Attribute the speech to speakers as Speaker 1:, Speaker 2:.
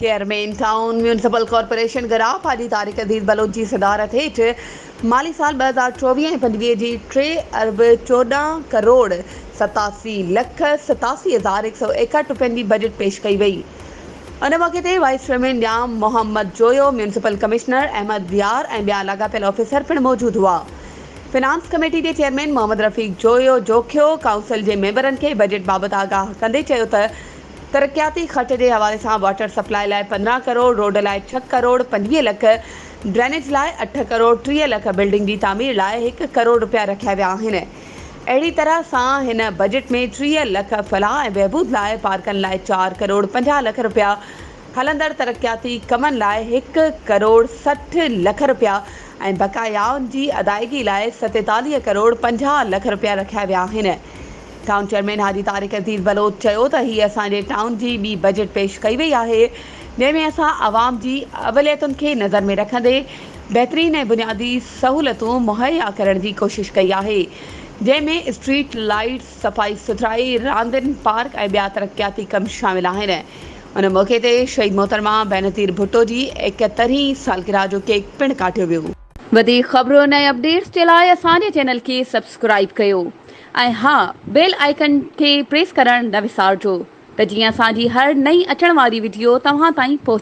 Speaker 1: Chairman town municipal corporation Gadap Haji Tariq Aziz Baloch جي صدارت هيٺ مالي سال 2024 ۽ 25 جي ٽي ارب 14 ڪروڙ 87 لک 87 هزار 161 رپين جي بجيٽ پيش ڪئي وئي. ان موقعي تي vice chairman Jam Muhammad Joyo, municipal commissioner Ahmed Yar ۽ ٻيا لاڳاپيل آفيسر پڻ موجود هئا. فنانس ڪميٽي جي چيئرمين محمد رفيق جويو جوکيو ڪائونسل جي ميمبرن کي بجيٽ بابت آگاهه ڪندي چيو ته ترقياتي خرچ جي حوالي سان واٽر سپلاء لاء 15 ڪروڙ، روڊ لاء ڇهه ڪروڙ 25 لک، ڊرينيج لاء اٺ ڪروڙ 30 لک، بلڊنگ جي تعمير لاء هڪ ڪروڙ رپيا رکيا ويا آهن. اهڙي طرح سان هن بجيٽ ۾ 30 لک فلاح ۽ بهبود لاء، پارڪن لاء چار ڪروڙ 50 لک رپيا، هلندڙ ترقياتي ڪمن لاء هڪ ڪروڙ 60 لک رپيا ۽ بقايائن جي ادائيگي لاء 47 ڪروڙ 50 لک رپيا رکيا ويا آهن. ٽائون چيئرمين حاجي طارق عزيز بلوچ چيو ته هي اسان جي ٽائون جي ٻي بجيٽ پيش ڪئي وئي آهي جنهن ۾ اسان عوام جي اوليتن کي نظر ۾ رکندي بهترين ۽ بنيادي سهولتون مهيا ڪرڻ جي ڪوشش ڪئي آهي جنهن ۾ اسٽريٽ لائيٽس، صفائي سٿرائي، راندين، پارڪ ۽ ٻيا ترقياتي ڪم شامل آهن. ان موقعي تي شهيد محترمه بينظير ڀٽو جي ايڪهترهين سالگرهه جو ڪيڪ پڻ ڪاٽيو ويو. وڌيڪ خبرن ۽ اپڊيٽس جي لاء اسان جي چينل کي سبسڪرائيب ڪيو ۽ ها بيل آئيڪن کي پريس ڪرڻ نه وسارجو ته جيئن اسان جي هر نئين اچڻ واري وڊيو توهان تائين پهچي.